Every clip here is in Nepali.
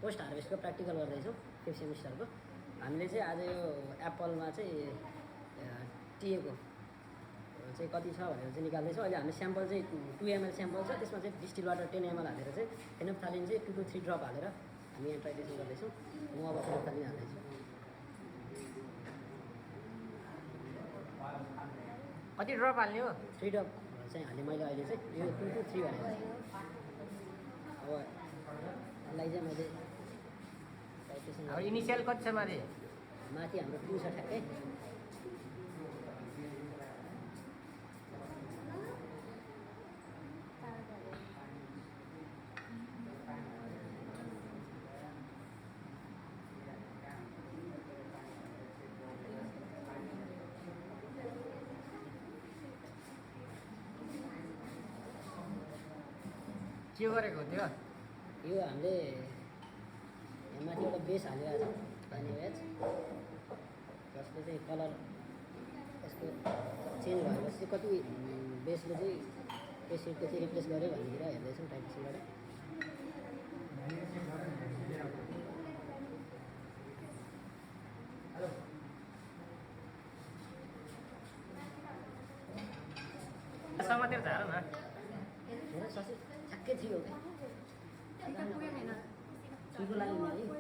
पोस्ट हार्भेस्टको प्र्याक्टिकल गर्दैछौँ 5th सेमिस्टरको। हामीले चाहिँ आज यो एप्पलमा चाहिँ टिएको चाहिँ कति छ भनेर चाहिँ निकाल्दैछौँ। अहिले हामी स्याम्पल चाहिँ 2 ml स्याम्पल छ, त्यसमा चाहिँ डिस्टिल वाटर 10 ml हालेर चाहिँ फेनोप्थालिन चाहिँ 2 to 3 ड्रप हालेर हामी यहाँ ट्राइटेसन गर्दैछौँ। म अब फेनोप्थालिन हाल्दैछु। कति ड्रप हाल्ने हो? 3 ड्रप चाहिँ हालेँ मैले अहिले चाहिँ, यो 2 to 3 भनेर। अब यसलाई चाहिँ मैले ट्राइटेसन अब इनिसियल कति छ माथि? माथि हाम्रो 2 छ ठ्याक्कै। के गरेको हो त्यो? यो हामीले यहाँ माथि एउटा बेस हालिरहेको छ, पानी बेस, जसले चाहिँ कलर यसको चेन्ज भएपछि चाहिँ कति बेसले चाहिँ एसिडको चाहिँ रिप्लेस गर्यो भन्ने कुरा हेर्दैछौँ टाइटेसनबाट। समातेर झार न हेर ससी ठ्याक्कै थियो क्या, ठिको लाग्यो नि है।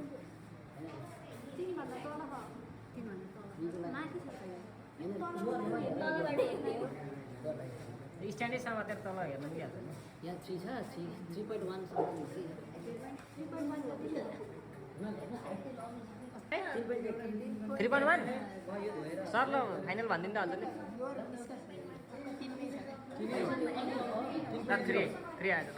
स्ट्यान्डै समातेर तल हेर्नु पनि हाल्दैन। यहाँ 3 छ, 3.1 समथिङ 3.1 सर ल फाइनल भनिदिनु त अन्त 3 आयो त ल।